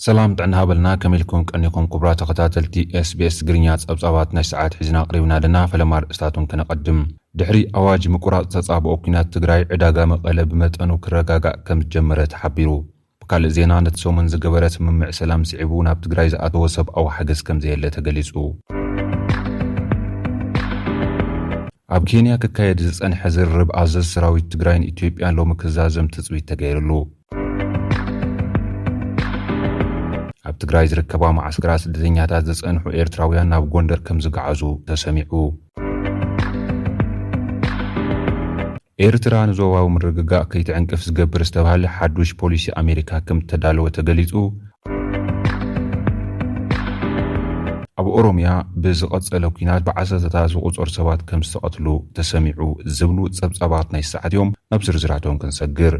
ሰላም ጥዕና ሃበልና፣ ከመይ ኢልኩም ቀኒኹም ክቡራት ተኸታተልቲ ኤስቢኤስ ትግርኛ? ጸብጻባት ናይ ሰዓት ሒዝና ኣቕሪብና ኣለና። ፈለማ ኣርእስታቱን ከነቐድም። ድሕሪ ኣዋጅ ምቁራጽ ተጻብኦ ኲናት ትግራይ፣ ዕዳጋ መቐለ ብመጠኑ ክረጋጋእ ከም ዝጀመረ ተሓቢሩ። ብካልእ ዜና፣ ነቲ ሰሙን ዝገበረ ስምምዕ ሰላም ስዒቡ ናብ ትግራይ ዝኣተወ ሰብኣዊ ሓገዝ ከም ዘየለ ተገሊጹ። ኣብ ኬንያ ክካየድ ዝጸንሐ ዝርርብ ኣዘዝ ሰራዊት ትግራይን ኢትዮጵያን ሎሚ ክዛዘም ትጽቢት ተገይርሉ። ኣብ ትግራይ ዝርከባ መዓስከራት ስደተኛታት ዝጸንሑ ኤርትራውያን ናብ ጎንደር ከም ዝገዓዙ ተሰሚዑ። ኤርትራ ንዞባዊ ምርግጋእ ከይትዕንቅፍ ዝገብር ዝተባህለ ሓዱሽ ፖሊሲ ኣሜሪካ ከም እተዳለወ ተገሊጹ። ኣብ ኦሮምያ ብዝቐጸለ ኲናት ብዓሰርተታት ዝቑጸሩ ሰባት ከም ዝተቐትሉ ተሰሚዑ ዝብሉ ጸብጻባት ናይ ሰዓት እዮም። ናብ ዝርዝራቶም ክንሰግር።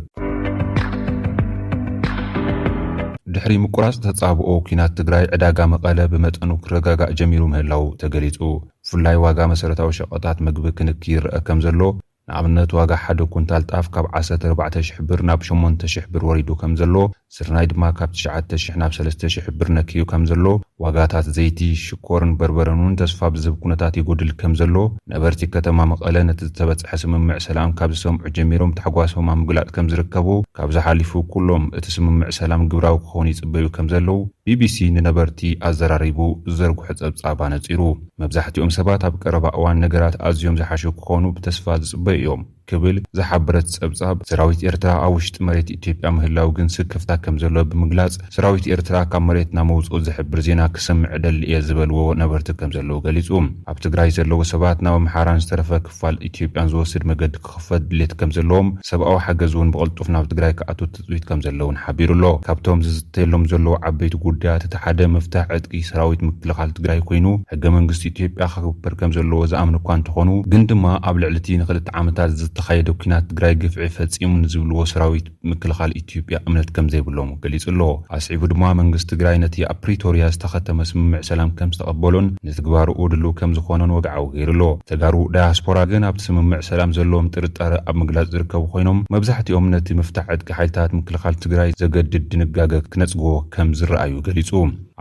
ድሕሪ ምቁራጽ ተጻብኦ ኲናት ትግራይ፣ ዕዳጋ መቐለ ብመጠኑ ክረጋጋእ ጀሚሩ ምህላው ተገሊጹ። ብፍላይ ዋጋ መሰረታዊ ሸቐጣት ምግቢ ክንኪ ይረአ ከም ዘሎ፣ ንኣብነት ዋጋ ሓደ ኩንታል ጣፍ ካብ ዓሰርተ ኣርባዕተ ሽሕ ብር ናብ ሸሞንተ ሽሕ ብር ወሪዱ ከም ዘሎ፣ ስርናይ ድማ ካብ ትሽዓተ ሽሕ ናብ ሰለስተ ሽሕ ብር ነክዩ ከም ዘሎ፣ ዋጋታት ዘይቲ፣ ሽኮርን በርበረን እውን ተስፋ ብዝህብ ኩነታት ይጎድል ከም ዘሎ፣ ነበርቲ ከተማ መቐለ ነቲ ዝተበጽሐ ስምምዕ ሰላም ካብ ዝሰምዑ ጀሚሮም ታሕጓሶም ኣብ ምግላጽ ከም ዝርከቡ፣ ካብዚ ሓሊፉ ኩሎም እቲ ስምምዕ ሰላም ግብራዊ ክኸውን ይጽበዩ ከም ዘለዉ ቢቢሲ ንነበርቲ ኣዘራሪቡ ዝዘርግሖ ጸብጻብ ኣነጺሩ። መብዛሕትኦም ሰባት ኣብ ቀረባ እዋን ነገራት ኣዝዮም ዝሓሹ ክኾኑ ብተስፋ ዝጽበዩ እዮም ክብል ዝሓበረት ጸብጻብ፣ ሰራዊት ኤርትራ ኣብ ውሽጢ መሬት ኢትዮጵያ ምህላው ግን ስክፍታ ከም ዘሎ ብምግላጽ፣ ሰራዊት ኤርትራ ካብ መሬትና መውጽኡ ዝሕብር ዜና ክሰምዕ እደሊ እየ ዝበልዎ ነበርቲ ከም ዘለዉ ገሊጹ። ኣብ ትግራይ ዘለዉ ሰባት ናብ ኣምሓራን ዝተረፈ ክፋል ኢትዮጵያን ዝወስድ መገዲ ክኽፈት ድሌት ከም ዘለዎም፣ ሰብኣዊ ሓገዝ እውን ብቕልጡፍ ናብ ትግራይ ክኣቱ ትጽቢት ከም ዘለውን ሓቢሩ ኣሎ። ካብቶም ዝዝተየሎም ዘለዉ ዓበይቲ ጉዳያት እቲ ሓደ ምፍታሕ ዕጥቂ ሰራዊት ምክልኻል ትግራይ ኮይኑ፣ ሕገ መንግስቲ ኢትዮጵያ ክኽበር ከም ዘለዎ ዝኣምኑ እኳ እንተኾኑ፣ ግን ድማ ኣብ ልዕሊ እቲ ንክልተ ዓመታት ዝተኻየደ ኲናት ትግራይ ግፍዒ ፈጺሙ ንዝብልዎ ሰራዊት ምክልኻል ኢትዮጵያ እምነት ከም ዘይብሎም ገሊጹ ኣሎ። ኣስዒቡ ድማ መንግስቲ ትግራይ ነቲ ኣብ ፕሪቶርያ ዝተኸተመ ስምምዕ ሰላም ከም ዝተቐበሎን ንትግባርኡ ድሉው ከም ዝኾነን ወግዓዊ ገይሩ ኣሎ። ተጋሩ ዳያስፖራ ግን ኣብቲ ስምምዕ ሰላም ዘለዎም ጥርጣረ ኣብ ምግላጽ ዝርከቡ ኮይኖም፣ መብዛሕትኦም ነቲ ምፍታሕ ዕጥቂ ሓይልታት ምክልኻል ትግራይ ዘገድድ ድንጋገ ክነጽግዎ ከም ዝረኣዩ ገሊጹ።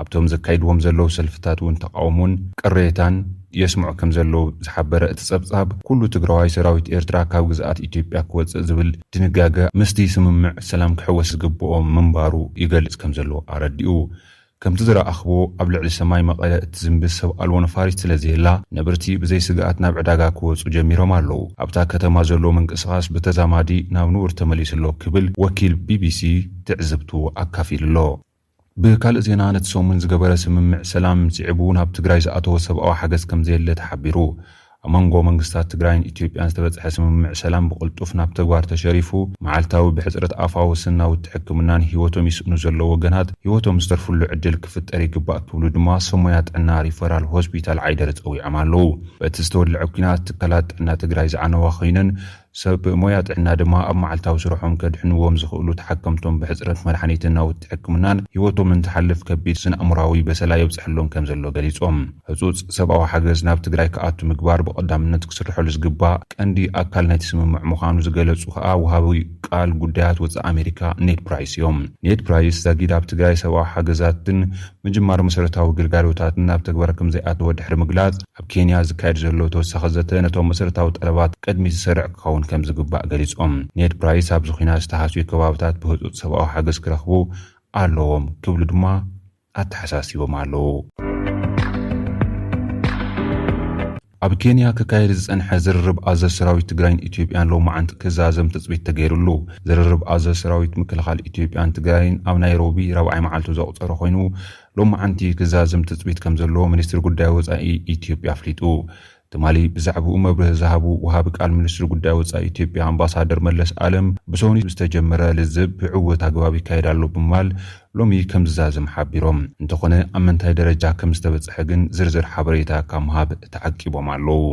ኣብቶም ዘካይድዎም ዘለዉ ሰልፍታት እውን ተቃውሞን ቅሬታን የስምዑ ከም ዘለዉ ዝሓበረ እቲ ጸብጻብ፣ ኩሉ ትግራዋይ ሰራዊት ኤርትራ ካብ ግዝኣት ኢትዮጵያ ክወጽእ ዝብል ድንጋገ ምስቲ ስምምዕ ሰላም ክሕወስ ዝግብኦ ምንባሩ ይገልጽ ከም ዘሎ ኣረዲኡ። ከምቲ ዝረኣኽዎ፣ ኣብ ልዕሊ ሰማይ መቐለ እትዝንቢ ሰብ ኣልቦ ነፋሪት ስለ ዘየላ፣ ነበርቲ ብዘይ ስግኣት ናብ ዕዳጋ ክወጹ ጀሚሮም ኣለዉ። ኣብታ ከተማ ዘሎ ምንቅስቓስ ብተዛማዲ ናብ ንቡር ተመሊሱ ኣሎ ክብል ወኪል ቢቢሲ ትዕዝብቱ ኣካፊሉ ኣሎ። ብካልእ ዜና፣ ነቲ ሰሙን ዝገበረ ስምምዕ ሰላም ስዒቡ ናብ ትግራይ ዝኣተወ ሰብኣዊ ሓገዝ ከም ዘየለ ተሓቢሩ። ኣብ መንጎ መንግስታት ትግራይን ኢትዮጵያን ዝተበጽሐ ስምምዕ ሰላም ብቕልጡፍ ናብ ተግባር ተሸሪፉ፣ መዓልታዊ ብሕጽረት ኣፋዊ ስናውቲ ሕክምናን ህይወቶም ይስእኑ ዘለዉ ወገናት ህይወቶም ዝተርፍሉ ዕድል ክፍጠር ይግባእ ክብሉ ድማ ሰብ ሞያ ጥዕና ሪፈራል ሆስፒታል ዓይደር ጸዊዖም ኣለዉ። በቲ ዝተወልዐ ኲናት ትካላት ጥዕና ትግራይ ዝዓነዋ ኮይነን፣ ሰብ ሞያ ጥዕና ድማ ኣብ መዓልታዊ ስርሖም ከድሕንዎም ዝኽእሉ ተሓከምቶም ብሕጽረት መድሓኒትን ናውቲ ሕክምናን ህይወቶም እንትሓልፍ ከቢድ ስነ ኣእምሮኣዊ በሰላ የብጽሐሎም ከም ዘሎ ገሊጾም። ህጹጽ ሰብኣዊ ሓገዝ ናብ ትግራይ ክኣቱ ምግባር ብቐዳምነት ክስርሐሉ ዝግባእ ቀንዲ ኣካል ናይቲ ስምምዕ ምዃኑ ዝገለጹ ከኣ ወሃቢ ቃል ጉዳያት ወጻኢ ኣሜሪካ ኔድ ፕራይስ እዮም። ኔድ ፕራይስ ዛጊድ ኣብ ትግራይ ሰብኣዊ ሓገዛትን ምጅማር መሰረታዊ ግልጋሎታትን ናብ ተግባር ከም ዘይኣተወ ድሕሪ ምግላጽ፣ ኣብ ኬንያ ዝካየድ ዘሎ ተወሳኺ ዘተ ነቶም መሰረታዊ ጠለባት ቅድሚት ዝሰርዕ ክኸውን ከም ዝግባእ ገሊጾም። ኔድ ፕራይስ ኣብዚ ኲናት ዝተሃስዩ ከባብታት ብህጹጽ ሰብኣዊ ሓገዝ ክረኽቡ ኣለዎም ክብሉ ድማ ኣተሓሳሲቦም ኣለዉ። ኣብ ኬንያ ክካየድ ዝጸንሐ ዝርርብ ኣዘዝ ሰራዊት ትግራይን ኢትዮጵያን ሎማዓንቲ ክዛዘም ትጽቢት ተገይሩሉ። ዝርርብ ኣዘዝ ሰራዊት ምክልኻል ኢትዮጵያን ትግራይን ኣብ ናይሮቢ ራብዓይ መዓልቱ ዘቑጸረ ኮይኑ፣ ሎማዓንቲ ክዛዘም ትጽቢት ከም ዘለዎ ሚኒስትሪ ጉዳይ ወጻኢ ኢትዮጵያ ኣፍሊጡ። ትማሊ ብዛዕባኡ መብርሂ ዝሃቡ ወሃቢ ቃል ሚኒስትሪ ጉዳይ ወጻኢ ኢትዮጵያ ኣምባሳደር መለስ ኣለም፣ ብሰኑይ ዝተጀመረ ልዝብ ብዕውት ኣግባብ ይካየድ ኣሎ ብምባል ሎሚ ከም ዝዛዘም ሓቢሮም። እንተኾነ ኣብ ምንታይ ደረጃ ከም ዝተበጽሐ ግን ዝርዝር ሓበሬታ ካብ ምሃብ ተዓቂቦም ኣለዉ።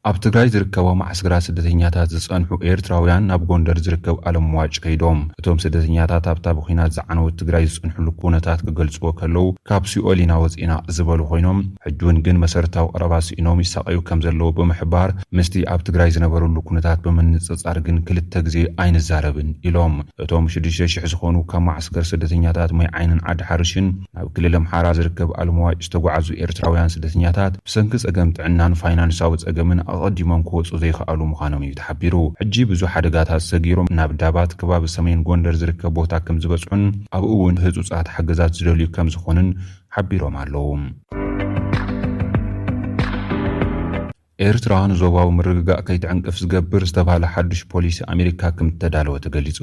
ኣብ ትግራይ ዝርከባ ማዕስከራት ስደተኛታት ዝጸንሑ ኤርትራውያን ናብ ጎንደር ዝርከብ ኣለምዋጭ ከይዶም። እቶም ስደተኛታት ኣብታ ብኲናት ዝዓነወት ትግራይ ዝጸንሕሉ ኩነታት ክገልጽዎ ከለዉ፣ ካብ ሲኦል ኢና ወጺእና ዝበሉ ኮይኖም፣ ሕጂ እውን ግን መሰረታዊ ቀረባት ስኢኖም ይሳቐዩ ከም ዘለዉ ብምሕባር፣ ምስቲ ኣብ ትግራይ ዝነበርሉ ኩነታት ብምንጽጻር ግን ክልተ ግዜ ኣይንዛረብን ኢሎም። እቶም ሽዱሽተ ሽሕ ዝኾኑ ካብ ማዕስከር ስደተኛታት ማይ ዓይንን ዓዲ ሓርሽን ናብ ክልል ኣምሓራ ዝርከብ ኣለምዋጭ ዝተጓዓዙ ኤርትራውያን ስደተኛታት ብሰንኪ ጸገም ጥዕናን ፋይናንሳዊ ጸገምን ኣቐዲሞም ክወጹ ዘይከኣሉ ምዃኖም እዩ ተሓቢሩ። ሕጂ ብዙሕ ሓደጋታት ሰጊሮም ናብ ዳባት ከባቢ ሰሜን ጎንደር ዝርከብ ቦታ ከም ዝበጽሑን ኣብኡ እውን ህጹጻት ሓገዛት ዝደልዩ ከም ዝኾኑን ሓቢሮም ኣለዉ። ኤርትራ ንዞባዊ ምርግጋእ ከይትዕንቅፍ ዝገብር ዝተባህለ ሓዱሽ ፖሊሲ ኣሜሪካ ከም እተዳለወ ተገሊጹ።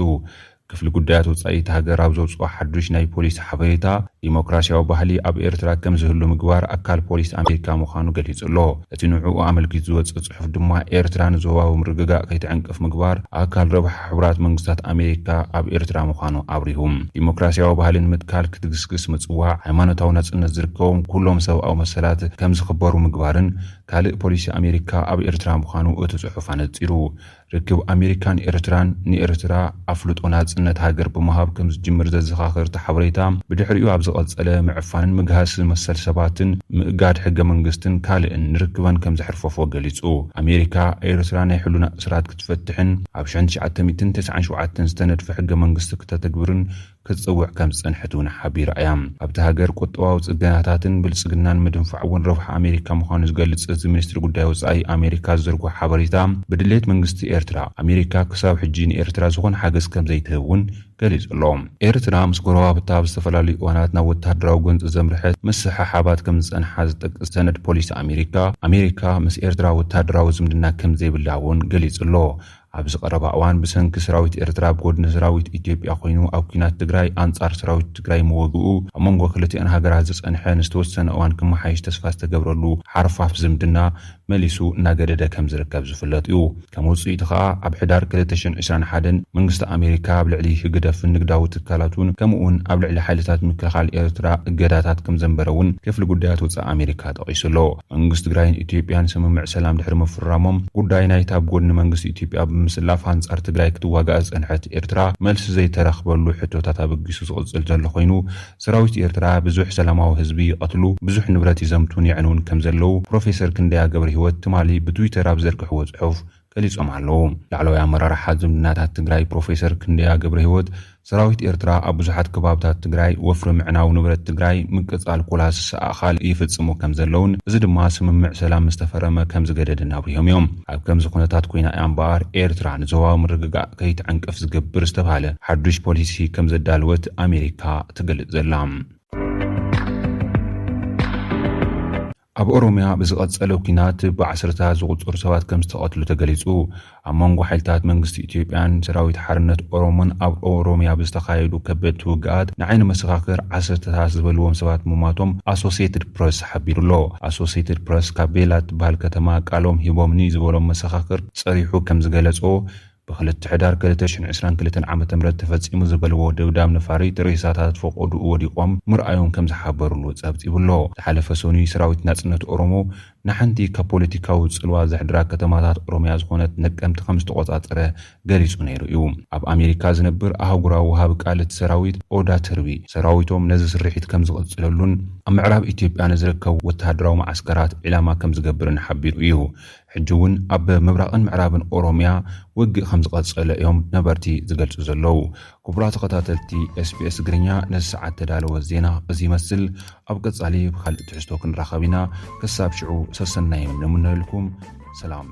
ክፍሊ ጉዳያት ወጻኢ እቲ ሃገር ኣብ ዘውጽኦ ሓዱሽ ናይ ፖሊሲ ሓበሬታ፣ ዲሞክራሲያዊ ባህሊ ኣብ ኤርትራ ከም ዝህሉ ምግባር ኣካል ፖሊሲ ኣሜሪካ ምዃኑ ገሊጹ ኣሎ። እቲ ንዕኡ ኣመልኪቱ ዝወጽእ ጽሑፍ ድማ፣ ኤርትራ ንዞባዊ ምርግጋእ ከይትዕንቅፍ ምግባር ኣካል ረብሓ ሕቡራት መንግስታት ኣሜሪካ ኣብ ኤርትራ ምዃኑ ኣብሪሁ። ዲሞክራሲያዊ ባህሊ ንምትካል ክትግስግስ ምጽዋዕ፣ ሃይማኖታዊ ናጽነት ዝርከቦም ኩሎም ሰብኣዊ መሰላት ከም ዝኽበሩ ምግባርን ካልእ ፖሊሲ ኣሜሪካ ኣብ ኤርትራ ምዃኑ እቲ ጽሑፍ ኣነጺሩ። ርክብ ኣሜሪካን ኤርትራን ንኤርትራ ኣፍልጦ ናጽነት ሃገር ብምሃብ ከም ዝጅምር ዘዘኻኽር እቲ ሓበሬታ፣ ብድሕሪኡ ኣብ ዝቐጸለ ምዕፋንን ምግሃስ መሰል ሰባትን ምእጋድ ሕገ መንግስትን ካልእን ንርክበን ከም ዘሕርፈፎ ገሊጹ። ኣሜሪካ፣ ኤርትራ ናይ ሕሉና እስራት ክትፈትሕን ኣብ ሽሕን ትሽዓተ ሚእትን ተስዓን ሸውዓተን ዝተነድፈ ሕገ መንግስቲ ክተተግብርን ክትጽውዕ ከም ዝጸንሐት እውን ሓቢራ እያ። ኣብቲ ሃገር ቁጠባዊ ጽገናታትን ብልጽግናን ምድንፋዕ እውን ረብሓ ኣሜሪካ ምዃኑ ዝገልጽ እዚ ሚኒስትሪ ጉዳይ ወጻኢ ኣሜሪካ ዝዘርግሖ ሓበሬታ፣ ብድሌት መንግስቲ ኤርትራ፣ ኣሜሪካ ክሳብ ሕጂ ንኤርትራ ዝኾነ ሓገዝ ከም ዘይትህብ እውን ገሊጹ ኣሎ። ኤርትራ ምስ ጎረባብታ ኣብ ዝተፈላለዩ እዋናት ናብ ወተሃደራዊ ጎንጺ ዘምርሐት ምስሕሓባት ከም ዝጸንሓ ዝጠቅስ ሰነድ ፖሊሲ ኣሜሪካ፣ ኣሜሪካ ምስ ኤርትራ ወተሃደራዊ ዝምድና ከም ዘይብላ እውን ገሊጹ ኣሎ። ኣብዚ ቀረባ እዋን ብሰንኪ ሰራዊት ኤርትራ ኣብ ጎድኒ ሰራዊት ኢትዮጵያ ኮይኑ ኣብ ኲናት ትግራይ ኣንጻር ሰራዊት ትግራይ ምውግኡ ኣብ መንጎ ክልቲኣን ሃገራት ዝጸንሐ ንዝተወሰነ እዋን ክመሓየሽ ተስፋ ዝተገብረሉ ሓርፋፍ ዝምድና መሊሱ እናገደደ ከም ዝርከብ ዝፍለጥ እዩ። ከም ውጽኢቱ ከኣ ኣብ ሕዳር ክልተ ሽሕን ዕስራን ሓደን መንግስቲ ኣሜሪካ ኣብ ልዕሊ ህግደፍን ንግዳዊ ትካላቱን ከምኡውን ኣብ ልዕሊ ሓይልታት ምክልኻል ኤርትራ እገዳታት ከም ዘንበረ እውን ክፍሊ ጉዳያት ወጻኢ ኣሜሪካ ጠቒሱ ኣሎ። መንግስቲ ትግራይን ኢትዮጵያን ስምምዕ ሰላም ድሕሪ ምፍራሞም፣ ጉዳይ ናይታ ኣብ ጎድኒ መንግስቲ ኢትዮጵያ ብምስላፍ ኣንጻር ትግራይ ክትዋጋእ ዝጸንሐት ኤርትራ መልሲ ዘይተረኽበሉ ሕቶታት ኣበጊሱ ዝቕጽል ዘሎ ኮይኑ፣ ሰራዊት ኤርትራ ብዙሕ ሰላማዊ ህዝቢ ይቐትሉ፣ ብዙሕ ንብረት ይዘምቱን የዕንውን ከም ዘለዉ ፕሮፌሰር ክንደያ ገብረ ህይወት ትማሊ ብትዊተር ኣብ ዘርግሕዎ ጽሑፍ ገሊጾም ኣለዉ። ላዕለዋይ ኣመራርሓ ዝምድናታት ትግራይ ፕሮፌሰር ክንደያ ገብረ ህይወት፣ ሰራዊት ኤርትራ ኣብ ብዙሓት ከባብታት ትግራይ ወፍሪ ምዕናው ንብረት ትግራይ ምቅጻል ኮላስ ኣኻል ይፍጽሙ ከም ዘለውን፣ እዚ ድማ ስምምዕ ሰላም ምስ ተፈረመ ከም ዝገደደን ኣብሪሆም እዮም። ኣብ ከምዚ ኩነታት ኮይና እያ እምበኣር ኤርትራ ንዞባዊ ምርግጋእ ከይትዕንቅፍ ዝገብር ዝተባህለ ሓዱሽ ፖሊሲ ከም ዘዳለወት ኣሜሪካ ትገልጽ ዘላ። ኣብ ኦሮምያ ብዝቐጸለ ኲናት ብዓሰርታት ዝቑጸሩ ሰባት ከም ዝተቐትሉ ተገሊጹ። ኣብ መንጎ ሓይልታት መንግስቲ ኢትዮጵያን ሰራዊት ሓርነት ኦሮሞን ኣብ ኦሮምያ ብዝተኻየዱ ከበድቲ ውግኣት ንዓይኒ መሰኻኽር ዓሰርተታት ዝበልዎም ሰባት ምሟቶም ኣሶሲየትድ ፕረስ ሓቢሩ ኣሎ። ኣሶሲየትድ ፕረስ ካብ ቤላ እትበሃል ከተማ ቃሎም ሂቦምኒ ዝበሎም መሰኻኽር ጸሪሑ ከም ዝገለጾ፣ ብክልተ ሕዳር ክልተ ሽሕን ዕስራን ክልተን ዓመተ ምህረት ተፈጺሙ ዝበልዎ ደብዳብ ነፋሪት ሬሳታት ፈቖድኡ ወዲቖም ምርኣዮም ከም ዝሓበሩሉ ጸብጺቡ ኣሎ። ዝሓለፈ ሰኑይ ሰራዊት ናጽነት ኦሮሞ ንሓንቲ ካብ ፖለቲካዊ ጽልዋ ዘሕድራ ከተማታት ኦሮምያ ዝኾነት ነቀምቲ ከም ዝተቖጻጸረ ገሊጹ ነይሩ እዩ። ኣብ ኣሜሪካ ዝነብር ኣህጉራዊ ወሃቢ ቃል እቲ ሰራዊት ኦዳ ተርቢ፣ ሰራዊቶም ነዚ ስርሒት ከም ዝቕጽለሉን ኣብ ምዕራብ ኢትዮጵያ ንዝርከቡ ወተሃደራዊ መዓስከራት ዒላማ ከም ዝገብርን ሓቢሩ እዩ። ሕጂ እውን ኣብ ምብራቕን ምዕራብን ኦሮምያ ውግእ ከም ዝቐጸለ እዮም ነበርቲ ዝገልጹ ዘለዉ። ክቡራት ተኸታተልቲ ኤስቢኤስ ትግርኛ፣ ነዚ ሰዓት ተዳለወ ዜና እዚ ይመስል። ኣብ ቀጻሊ ብኻልእ ትሕዝቶ ክንራኸብ ኢና። ክሳብ ሽዑ ሰሰናይ ንምነየልኩም። ሰላም።